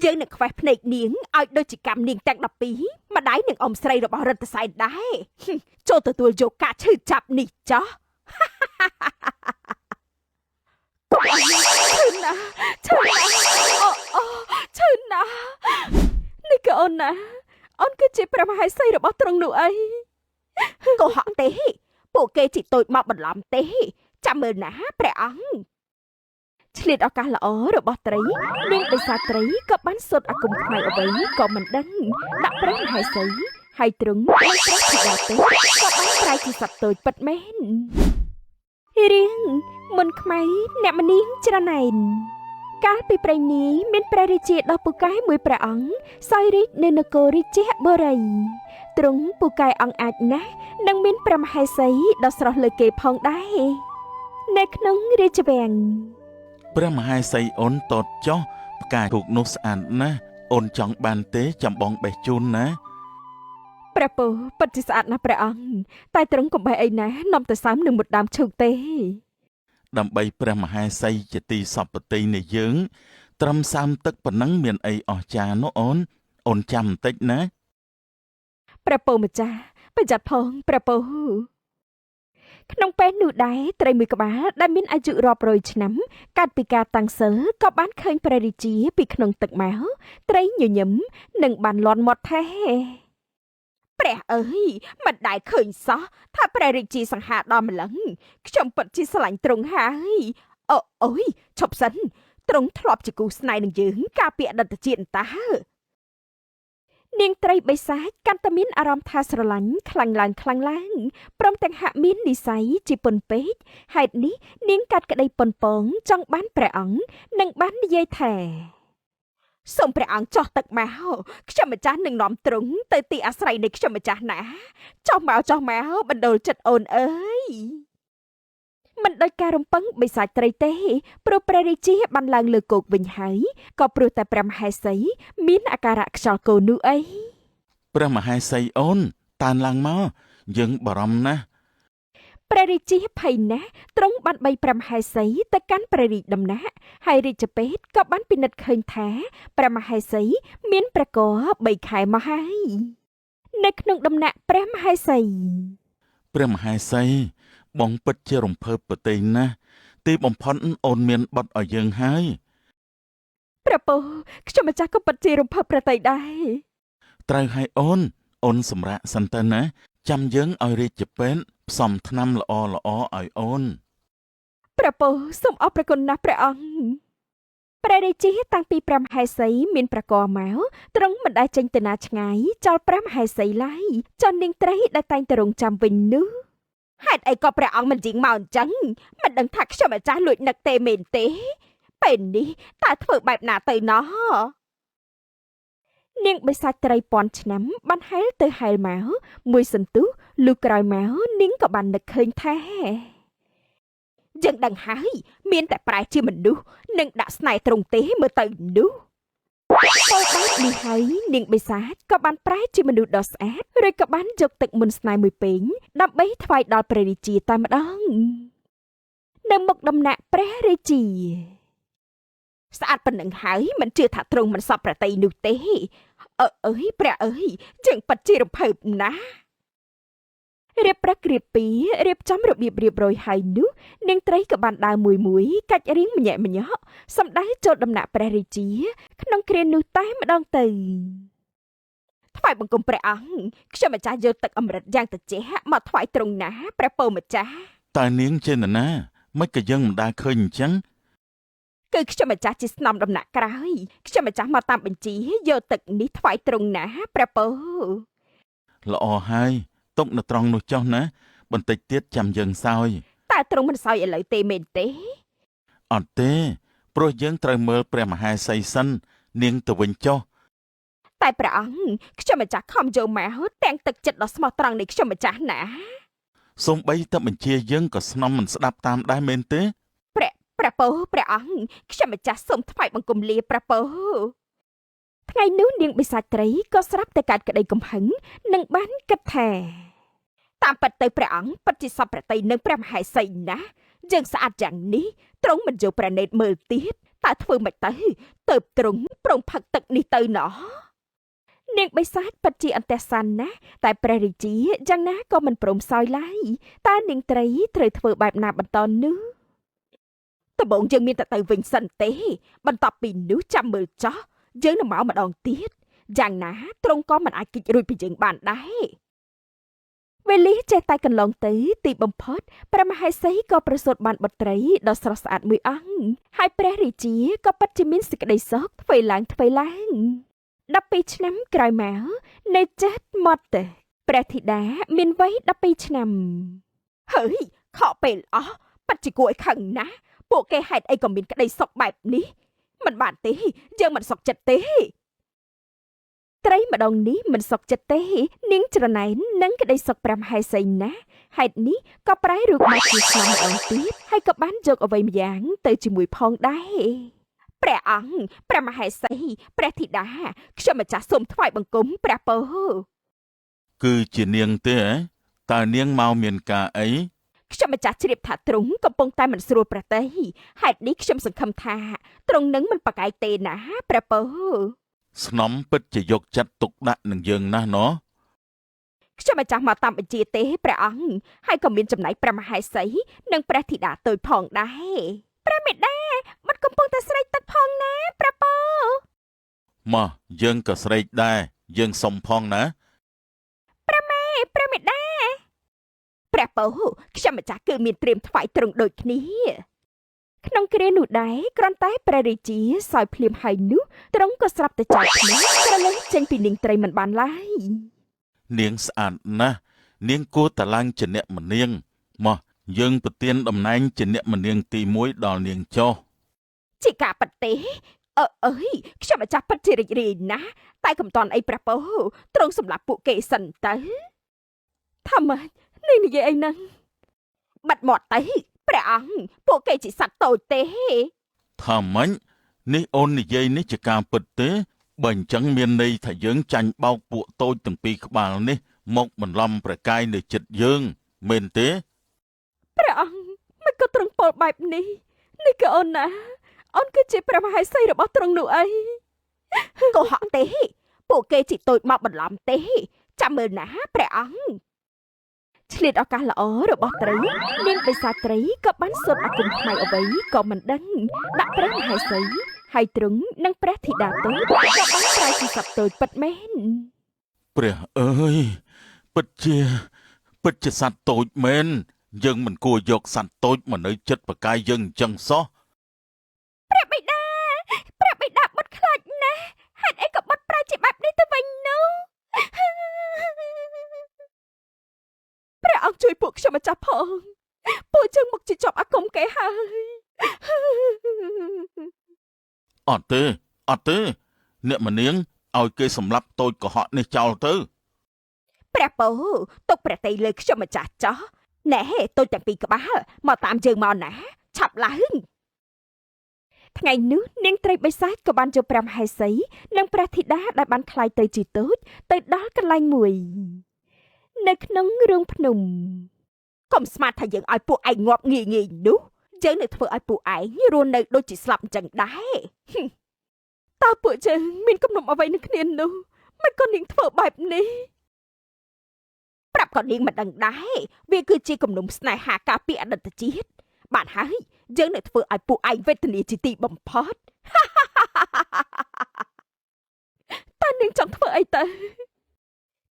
យើងនឹងខ្វេះភ្នែកនាងឲ្យដូចជាកម្មនាងទាំង12ម្ដាយនឹងអ៊ំស្រីរបស់រិទ្ធសែនដែរហឹមចូលទទួលយកការឈឺចាប់នេះចោះ កុំឲ្យឈឺណាស់ឈឺណាស់អូអូឈឺណាស់នេះក៏អូនណាអូនគឺជាព្រះមហេសីរបស់ទ្រង់នោះអីកុហកទេពួកគេជីតូចមកបន្លំទេចាំមើលណាព្រះអង្គឆ្លៀតឱកាសល្អរបស់ត្រីនាងបិសាត្រីក៏បានសូត្រអាគមខ្មៅអ្វីក៏មិនដឹងដាក់ព្រះមហេសីហើយទ្រង់និងព្រះធីតាទេក៏បានប្រែជាសត្វតូចពិតមែនរឿងមុនខ្មៅអ្នកមនាងច្រណែនកាលពីព្រេងនេះមានព្រះរាជាដ៏ពូកែមួយព្រះអង្គសោយរាជនៅនគររាជបុរីទ្រង់ពូកែអង្គអាចណាស់និងមានព្រះមហេសីដ៏ស្រស់លើគេផងដែរនៅក្នុងរាជវាំង ព្រះមហេសីអូនតតចុះផ្កាឈូកនោះស្អាតណាស់អូនចង់បានទេចាំបងបេះជូនណា ព្រះពោពិតជាស្អាតណាស់ព្រះអង្គតែទ្រង់កុំបេះអីណានាំទៅសើមនឹងមុតដើមឈូកទេ ដើម្បីព្រះមហេសីជាទីសពតិនៃយើង ត្រឹមសើមទឹកប៉ុណ្ណឹងមានអីអស្ចារ្យនោះអូនអូនចាំបន្តិចណា ព្រះពោម្ចាស់ប្រយ័ត្នផងព្រះពោក្នុងពេលនោះដែរត្រីមួយក្បាលដែលមានអាយុរាប់រយឆ្នាំកាត់ពីការតាំងសិលក៏បានឃើញព្រះរាជាពីក្នុងទឹកមកត្រីញញឹមនិងបានលាន់មាត់ថេព្រះអើយមិនដែលឃើញសោះថាព្រះរាជាសង្ហាដល់ម្លឹងខ្ញុំពិតជាស្រឡាញ់ទ្រង់ហើយអូអូយឈប់សិនទ្រង់ធ្លាប់ជាគូស្នេហ៍នឹងយើងកាលពីអតីតជាតិតើនាងត្រីបិសាចកាន់តែមានអារម្មណ៍ថាស្រឡាញ់ខ្លាំងឡើងខ្លាំងឡើងព្រមទាំងហាក់មាននិស័យជាពន់ពេកហេតុនេះនាងកាត់ក្តីប៉ុនប៉ងចង់បានព្រះអង្គនិងបាននិយាយថាសូមព្រះអង្គចោះទឹកមកខ្ញុំម្ចាស់នឹងនាំទ្រង់ទៅទីអាស្រ័យនៃខ្ញុំម្ចាស់ណាចោះមកចោះមកបណ្ដូលចិត្តអូនអើយមិនដោយការរំពឹងបិសាចត្រីទេព្រោះព្រះរាជាបានឡើងលើគោកវិញហើយក៏ព្រោះតែព្រះមហេសីមានអាការៈខ្យល់គោនោះអី ព្រះមហេសីអូនតានឡើងមកយើងបារម្ភណាស់ ព្រះរាជាភ័យណាស់ទ្រង់បានបីព្រះមហេសីទៅកាន់ព្រះរាជដំណាក់ហើយរាជពេទ្យក៏បានពិនិត្យឃើញថាព្រះមហេសីមានព្រះក3ខែមកហើយនៅក្នុងដំណាក់ព្រះមហេសី ព្រះមហេសីបងពិតជារំភើបប្រតិយណាស់ទីបំផុតអូនមានបុត្រឲ្យយើងហើយ ព្រះពោខ្ញុំម្ចាស់ក៏ពិតជារំភើបព្រះទ័យដែរ ត្រូវហើយអូនអូនសម្រាកសិនទៅណាចាំយើងឲ្យរាជពេទ្យផ្សំថ្នាំល្អល្អឲ្យអូន ព្រះពោសូមអរព្រះគុណណាស់ព្រះអង្គព្រះរាជាតាំងពីព្រះមហេសីមានប្រកមកទ្រង់មិនដែលចេញទៅណាឆ្ងាយចោលព្រះមហេសីឡើយចន់នាងត្រីដែលតែងតែរងចាំវិញនោះហេតុអីក៏ព្រះអង្គមិនយាងមកអញ្ចឹងមិនដឹងថាខ្ញុំម្ចាស់លួចនឹកទេមែនទេពេលនេះតើធ្វើបែបណាទៅណោះនាងបិសាចត្រីពាន់ឆ្នាំបានហែលទៅហែលមកមួយសន្ទុះលុះក្រោយមកនាងក៏បាននឹកឃើញថាយើងដឹងហើយមានតែប្រែជាមនុស្សនិងដាក់ស្នេហ៍ត្រង់ទេមើលទៅនោះពេលបែបនេះហើយនាងបិសាចក៏បានប្រែជាមនុស្សដ៏ស្អាតរួចក៏បានយកទឹកមន្តស្នេហ៍មួយពេងដើម្បីថ្វាយដល់ព្រះរាជាតែម្ដងនៅមុខដំណាក់ព្រះរាជាស្អាតប៉ុណ្ណឹងហើយមិនជឿថាទ្រង់មិនសពប្រតិយនោះទេអើអើយព្រះអើយយើងពិតជារំភើបណាស់រៀបប្រក្រៀបពីរៀបចំរបៀបរៀបរយហើយនោះនាងត្រីក៏បានដើរមួយមួយកាច់រៀងម្ញាក់ម្ញាក់សម្ដៅចូលដំណាក់ព្រះរាជាក្នុងគ្រានោះតែម្ដងទៅថ្វាយបង្គំព្រះអង្គខ្ញុំម្ចាស់យកទឹកអម្រឹតយ៉ាងត្រជាក់មកថ្វាយទ្រង់ណាព្រះពោម្ចាស់ តើនាងចេនណាមិនក៏យើងមិនដែលឃើញអញ្ចឹង គឺខ្ញុំម្ចាស់ជាស្នំដំណាក់ក្រោយខ្ញុំម្ចាស់មកតាមបញ្ជាយកទឹកនេះថ្វាយទ្រង់ណាព្រះពោ ល្អហើយទុកនៅត្រង់នោះចុះណាបន្តិចទៀតចាំយើងសោយ តើទ្រង់មិនសោយឥឡូវទេមែនទេ អត់ទេព្រោះយើងត្រូវមើលព្រះមហេសីសិននាងទៅវិញចុះ តែព្រះអង្គខ្ញុំម្ចាស់ខំយកមកទាំងទឹកចិត្តដ៏ស្មោះត្រង់នៃខ្ញុំម្ចាស់ណា សូម្បីតែបញ្ជាយើងក៏ស្នំមិនស្ដាប់តាមដែរមែនទេ ព្រះពោព្រះអង្គខ្ញុំម្ចាស់សូមថ្វាយបង្គំលាព្រះពោថ្ងៃនោះនាងបិសាចត្រីក៏ស្រាប់តែកើតក្តីកំហឹងនិងបានគិតថាតាមពិតទៅព្រះអង្គពិតជាសពប្រតិយនឹងព្រះមហេសីណាស់យើងស្អាតយ៉ាងនេះទ្រង់មិនយកព្រះនេតមើលទៀត តើធ្វើម៉េចទៅទៅទ្រង់ព្រមផឹកទឹកនេះទៅណោះនាងបិសាចពិតជាអន្តះសានណាស់តែព្រះរាជាយ៉ាងណាក៏មិនព្រមសោយឡើយតើនាងត្រីត្រូវធ្វើបែបណាបន្តនោះដំបូងយើងមានតែទៅវិញសិនទេបន្ទាប់ពីនោះចាំមើលចោះយើងនឹងមកម្ដងទៀតយ៉ាងណាទ្រង់ក៏មិនអាចគេចរួចពីយើងបានដែរវេលាចេះតែកន្លងទៅទីបំផុតព្រះមហេសីក៏ប្រសូតបានបុត្រីដ៏ស្រស់ស្អាតមួយអង្គហើយព្រះរាជាក៏ពិតជាមានសេចក្តីសុខធ្វើឡើងធ្វើឡើង12ឆ្នាំក្រោយមកនៅចិត្តមាត់ទៅព្រះធីតាមានវ័យ12ឆ្នាំហើយខកពេលអស់ពិតជាគួរឲ្យខឹងណាស់ពួកគេហេតុអីក៏មានក្តីសុខបែបនេះមិនបានទេយើងមិនសុខចិត្តទេត្រីម្ដងនេះមិនសុខចិត្តទេនាងច្រណែននឹងក្តីសុខព្រះមហេសីណាស់ហេតុនេះក៏ប្រែរូបមកជាស្នំម្ដងទៀតហើយក៏បានយកអ្វីម្យ៉ាងទៅជាមួយផងដែរព្រះអង្គព្រះមហេសីព្រះធីតាខ្ញុំម្ចាស់សូមថ្វាយបង្គំព្រះពរគឺជានាងទេតើនាងមកមានការអីខ្ញុំម្ចាស់ជ្រាបថាទ្រង់កំពុងតែមិនស្រួលប្រតិហេតុនេះខ្ញុំសង្ឃឹមថាទ្រង់នឹងមិនប្រកែកទេណាព្រះពរស្នំពិតជាយកចិត្តទុកដាក់នឹងយើងណាស់ណោះខ្ញុំម្ចាស់មកតាមបញ្ជាទេព្រះអង្គហើយក៏មានចំណែកព្រះមហេសីនិងព្រះធីតាតូចផងដែរព្រះមេដាបាត់កំពុងតែស្រែកទឹកផងណាព្រះពរមកយើងក៏ស្រែកដែរយើងសុំផងណាព្រះមេព្រះមេដាព្រះពរខ្ញុំម្ចាស់គឺមានត្រៀមថ្វាយទ្រង់ដូចគ្នាក្នុងគ្រានោះដែរគ្រាន់តែព្រះរាជាសោយភ្លាមហើយនោះទ្រង់ក៏ស្រាប់តែចោលភ្នែកក្រឡេះចេញពីនាងត្រីមិនបានឡើយនាងស្អាតណាស់នាងគួរតឡើងជាអ្នកម្នាងមកយើងប្រទានតំណែងជាអ្នកម្នាងទី1ដល់នាងចុះជាការពិតទេអើអើយខ្ញុំម្ចាស់ពិតជារីករាយណាស់តែកុំតន់អីព្រះពរទ្រង់សម្លាប់ពួកគេសិនទៅថាម៉េចនាងនិយាយអីហ្នឹងបាត់មាត់ទៅព្រះអង្គពួកគេជាសត្វតូចទេថាម៉េចនេះអូននិយាយនេះជាការពិតទេបើអញ្ចឹងមានន័យថាយើងចាញ់បោកពួកតូចទាំងពីរក្បាលនេះមកបន្លំប្រកាយនៅចិត្តយើងមែនទេព្រះអង្គមិនក៏ទ្រង់ពោលបែបនេះនេះគឺអូនណាអូនគឺជាព្រះមហេសីរបស់ទ្រង់នោះអីកុហកទេពួកគេជាតូចមកបន្លំទេចាំមើលណាព្រះអង្គឆ្លៀតឱកាសល្អរបស់ត្រីនាងបិសាចត្រីក៏បានសូត្រអាគមថ្មីអ្វីក៏មិនដឹងដាក់ព្រះមហេសីហើយទ្រង់និងព្រះធីតាតូចក៏បានប្រែជាសត្វតូចពិតមែនព្រះអើយពិតជាសត្វតូចមែនយើងមិនគួរយកសត្វតូចមកនៅចិត្តប្រកាយយើងអញ្ចឹងសោះព្រះបិតាព្រះបិតាបុតខ្លាចណាស់ហេតុអីក៏បុតប្រែជាបែបនេះទៅវិញនោះព្រះអង្គជួយពួកខ្ញុំម្ចាស់ផងពួកយើងមកជាជាប់អាគមគេហើយអត់ទេអត់ទេអ្នកម្នាងឲ្យគេសម្លាប់តូចកុហកនេះចោលទៅព្រះពរទុកព្រះតីលើខ្ញុំម្ចាស់ចោះណែតូចទាំងពីរក្បាលមកតាមយើងមកណាឆាប់ឡើងថ្ងៃនោះនាងត្រីបិសាចក៏បានយកព្រះមហេសីនិងព្រះធីតាដែលបានក្លាយទៅជាតូចទៅដល់កន្លែងមួយនៅក្នុងរូងភ្នំកុំស្មានថាយើងឲ្យពួកឯងងាប់ងាយងាយនោះយើងនឹងធ្វើឲ្យពួកឯងរស់នៅដូចជាស្លាប់អញ្ចឹងដែរតើពួកយើងមានគំនុំអ្វីនឹងគ្នានោះមិនក៏នាងធ្វើបែបនេះប្រាប់ក៏នាងមិនដឹងដែរវាគឺជាគំនុំស្នេហាកាលពីអតីតជាតិបានហើយយើងនឹងធ្វើឲ្យពួកឯងវេទនាជាទីបំផុតតើនាងចង់ធ្វើអីទៅ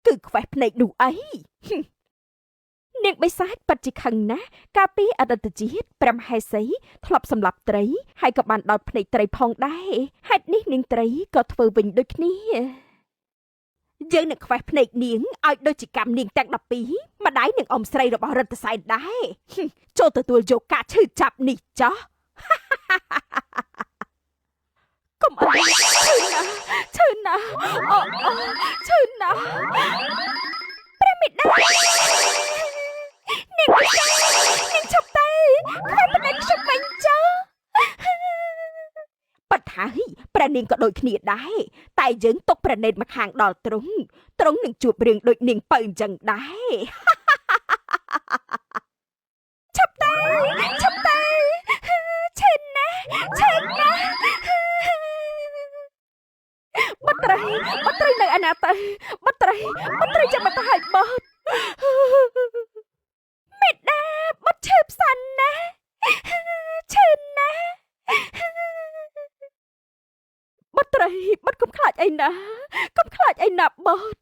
គឺខ្វេះភ្នែកនោះអីនាងបិសាចពិតជាខឹងណាស់កាលពីអតីតជាតិព្រះមហេសីធ្លាប់សម្លាប់ត្រីហើយក៏បានដោតភ្នែកត្រីផងដែរហេតុនេះនាងត្រីក៏ធ្វើវិញដូចគ្នាយើងនឹងខ្វេះភ្នែកនាងឲ្យដូចជាកម្មនាងទាំង12ម្ដាយនឹងអ៊ំស្រីរបស់រិទ្ធសែនដែរចូលទទួលយកការឈឺចាប់នេះចោះកុំអីឈឺណាស់ឈឺណាស់អូឈឺណាស់ព្រះមេដានាងបិសាចនាងឈប់ទៅខ្វេះភ្នែកខ្ញុំវិញចោះប៉ាត់ហើយព្រះនាងក៏ដូចគ្នាដែរតែយើងຕົកព្រះនេត្រមកខាងដល់ទ្រង់ទ្រង់នឹងជួបរឿងដូចនាងពៅអញ្ចឹងដែរឆាប់ទៅឆាប់ទៅឈឺណាស់ ឈឺណាស់បុត្រីបុត្រីនៅឯណាទៅបុត្រីបុត្រីចាំមកទៅឲ្យបត់មេដាបុតឈឺផ្សាន់ណាស់ឈឺណាស់បុត្រីបុតកុំខ្លាចអីណាកុំខ្លាចអីណាបុត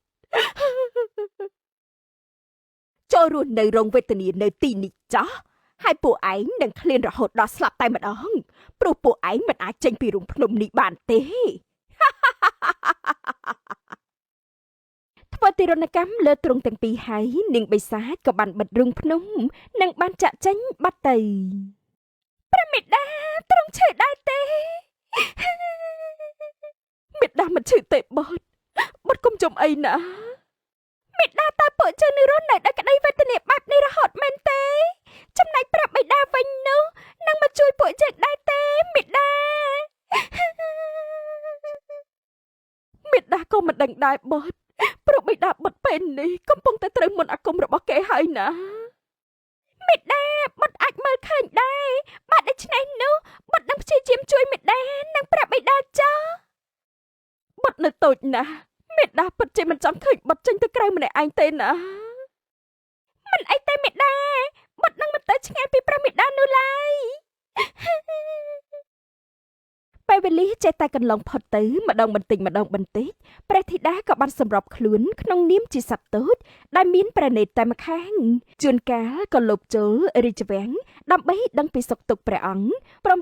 ចូលរស់នៅរោងវេទនានៅទីនេះចោះហើយពួកឯងនឹងឃ្លានរហូតដល់ស្លាប់តែម្ដងព្រោះពួកឯងមិនអាចចេញពីរូងភ្នំនេះបានទេ ធ្វើទារុណកម្មលើទ្រង់ទាំងពីរហើយនាងបិសាចក៏បានបិទរូងភ្នំនិងបានចាក់ចេញបាត់ទៅព្រះមេដាទ្រង់ឈឺដែរទេមេដាមិនឈឺទេបត់បត់កុំចំអីណាមេដាតើពួកជើនឹងរស់នៅដោយក្តីវេទនាបែបនេះរហូតមែនទេចំណែកព្រះបិតាវិញនោះនឹងមកជួយពួកយើងដែរទេមេដាមេដាក៏មិនដឹងដែរបត់ព្រោះបិតាបុតពេលនេះកំពុងតែត្រូវមន្តអាគមរបស់គេហើយណាមេដាបុតអាចមើលឃើញដែរបាទដូច្នេះនោះបុតនឹងព្យាយាមជួយមេដានិងព្រះបិតាចោបុតនៅតូចណាស់មេដាពិតជាមិនចង់ឃើញបុតចេញទៅក្រៅម្នាក់ឯងទេណាមិនអីទេមេដាបុតនឹងមិនទៅឆ្ងាយពីព្រះមេដានោះឡើយពេលវេលាចេះតែកន្លងផុតទៅម្ដងបន្តិចម្ដងបន្តិចព្រះធីតាក៏បានសម្របខ្លួនក្នុងនាមជាសត្វតូចដែលមានព្រះនេត្រតែម្ខាងជួនកាលក៏លបចូលរាជវាំងដើម្បីដឹងពីសុខទុក្ខព្រះអង្គព្រម